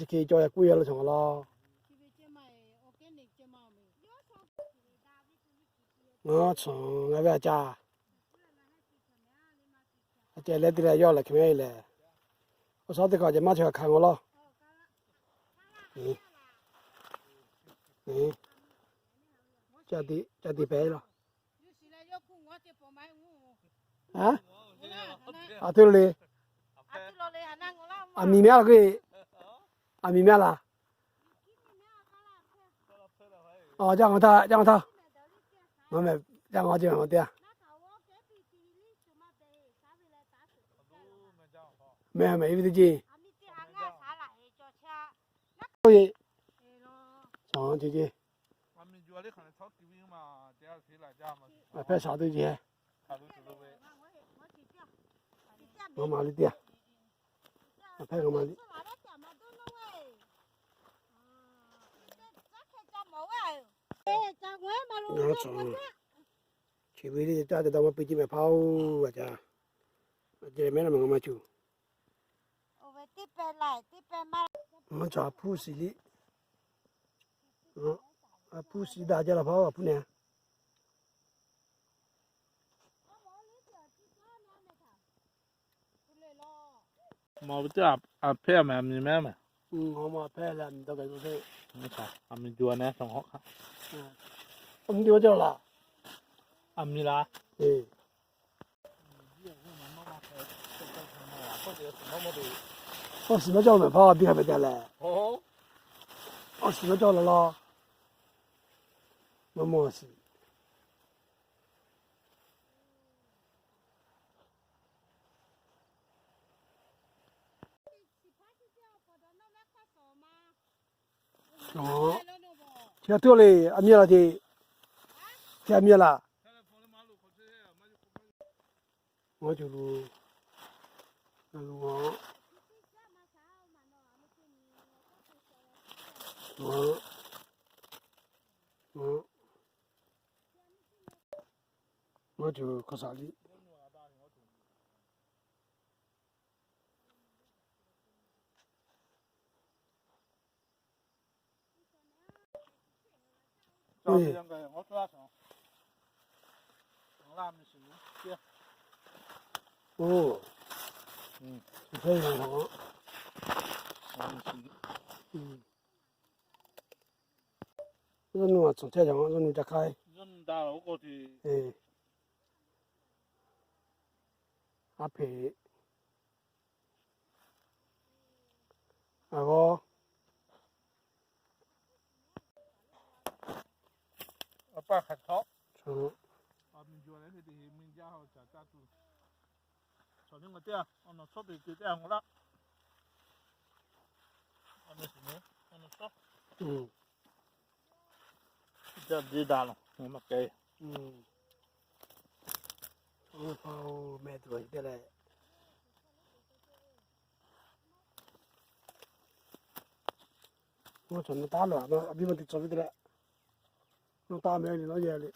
Chi hk'e cawˬ yaꞈ k'oˆ yaˇ lo cawˬ law. Ngaˬ cawˬ ngaˬ ve a caˇ. A ceh leh te leh yawˇ lehˬ hk'e mehˉ lehˬ, awˬ shaˉ teˇ hk'awꞈ ceh maˇ chaweh hkanˍ ngaw law. Ca tiꞈ pehˍ law. A, a htoˇ le. A miˬ mehˉ laˇ k'o, a miˬ mehˉ laˇ. Aˬ, caˇ ngaˬ htaˇ, caˇ ngaˬ htaˇ. Ngaˬ mehˬ caˇ ngaˬ ce maˬ te a. Mehˬ mehˬ i ve teˇ ce. Oˇ, ce ce. Aˬ hpehˇ shaˍ teˇ ce. Ngaˬ maˍ liꞈ te a. Aˬ hpehˇ ngaˬ maˍ liꞈ. Ngaˬ cawˬ. Chi ve teˇ caˇ te dawˇ maˇ pui ce mehˬ hpaˇ oˬ, a caˇ. A ceh mehˉ laˇ mehˬ ngaˬ maˇ cuˬ. Maˇ cawˬ, a hpuˇ shiˍ liꞈ. A hpuˇ shiˍ daꞈ jaˇ la hpaˇ oˬ, a hpuˇ nehˬ. Mawˬ ve teˇ a hpehˇ mehˬ, a miˬ mehˉ mehˬ. Mawˬ a hpehˇ leh a miˬ dawˇ gaˬ ve. A miˬ juˬ a nehˬ shaˍ hawˆ hk'aˇ. A miˬ juˬ a jaˇ laˬ. A miˬ laˬ. Awˬ shiˍ maˇ cawˇ mehˬ hpaˇ biˇ hk'a hpehꞈ te leh. Awˬ shiˍ maˇ cawˇ laˬ law. Maˇ mawˬ shiˍ. Chi a tuˇ le, a miˇ laˬ ce. Chi a miˇ laˬ. Ngaˬ cuˬ lu, ngaˬ lu ngaˬ, ngaˬ, ngaˬ, ngaˬ cuˬ hk'aˬ shaˍ liꞈ. Oˇ, tcuhˍ chehˇ yaꞈ ngaˬ. Zawˇ nu a tcuhˍ chehˇ yaꞈ ngaˬ, zawˇ nu ca hk'aiˉ. A hpeꞈ. A g'awˇ. Mehˆ tuˬ te leh, mvuhˇ cawˬ naˇ taˉ laˬ, a biˇ maˇ te cawˬ ve te leh, naˇ taˉ mehˆ le, nawˉ yehˇ le.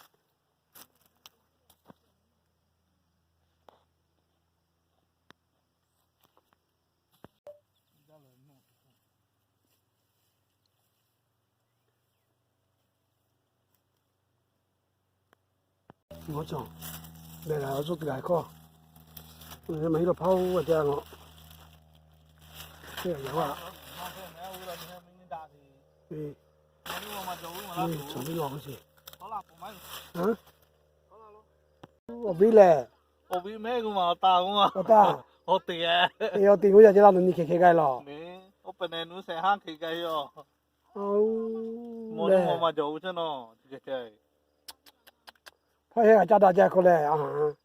Mvuhˇ cawˬ, beh g'a zuhˆ te g'a hkawˇ, maˇ heˆ law hpaˇ oˬ, a te a ngaˬ, teˇ g'aˇ yaꞈ vaˇ, cawˬ ve law k'o ce. Awˬ viˉ lehˬ, awˬ viˉ mehˆ gu ma awˬ taˍ, awˬ taˍ, awˬ teꞈ, awˬ teꞈ k'oˆ yaˇ ce laˇ, nawˬ nyi hk'e hk'e gaˇ laˬ. Oˇ pehꞈ nehˬ nuˇ shehˍ haˉ hk'e gaˇ yoˬ. Mawˬ nuˇ mawˬ ma jawˬ-o chehˇ nawˬ, hpaˇ heˆ g'a caˇ daꞈ jaˇ hk'aw lehˬ, a ha,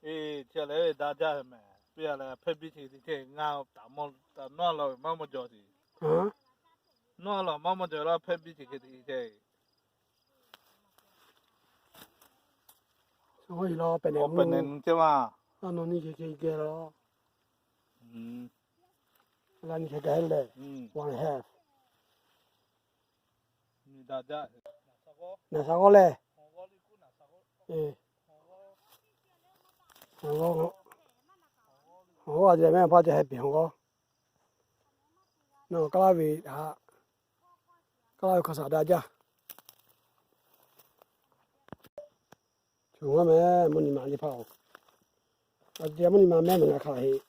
e, chi lehˬ daꞈ jaˇ mehˬ. Piˇ a lehˬ hpehˇ biˇ ce teˇ ce ngaˬ taˍ mawˇ, nawˉ la maˇ mawˇ jawˬ ce. Nawˉ la maˇ mawˇ jawˬ laˇ, hpehˇ biˇ ce hk'e te ce. Awˬ pehꞈ nehˬ nuˇ chehˇ ma, a nawˬ nyi hk'e hk'e geh laˬ. La nyi hk'e gaˇ heˆ lehˬ, one and a half. Naˍ shaˍ g'awˇ lehˬ, awˬ g'awˇ a ceh mehˆ hpaˇ ceh heh peˍ awˬ g'awˇ. Nawˬ kaˇ laˇ ve haꞈ. Kaˇ laˇ ve hk'aw saˍ daꞈ jaˇ. Choˬ ngaˇ meh, mvuhˇ nyi ma le hpaˇ-oˬ. A te mvuhˇ nyi ma mehˉ meh ngaˬ hk'aˬ heˆ.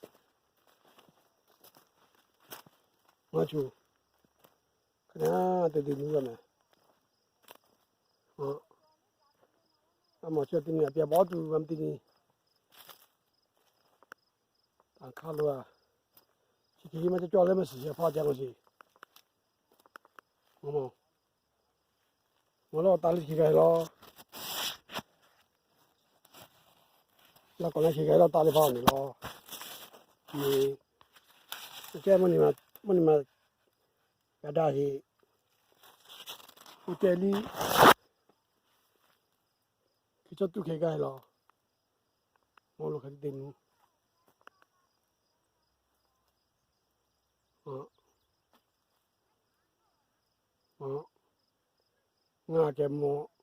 Ngaˬ choˬ, ka na te te nuˇ g'a meh. A, a maˬ chi te ni a piˇ a bawˉ tuˬ g'a meh te ni. Taꞈ hk'aˇ lo a, chi hk'e maˇ cawˇ cawˇ leh maˇ shiˍ shehˍ hpaˇ jaˇ maˇ shiˍ. Mvuhˇ lawˇ taˇ le hk'e g'a heˆ law. Laˇ k'awꞈ na hk'e g'a heˆ law, taˇ le hpaˇ awˬ miˬ law. Miˬ, ceh mvuhˇ nyi ma, mvuhˇ nyi ma g'a daꞈ heˆ. Oˇ ceh liˇ hk'e cawˇ tuˬ hk'e g'a heˆ law. Mvuhˇ lawˇ hk'e te te nu. Ngaˬ kehˬ mawˬ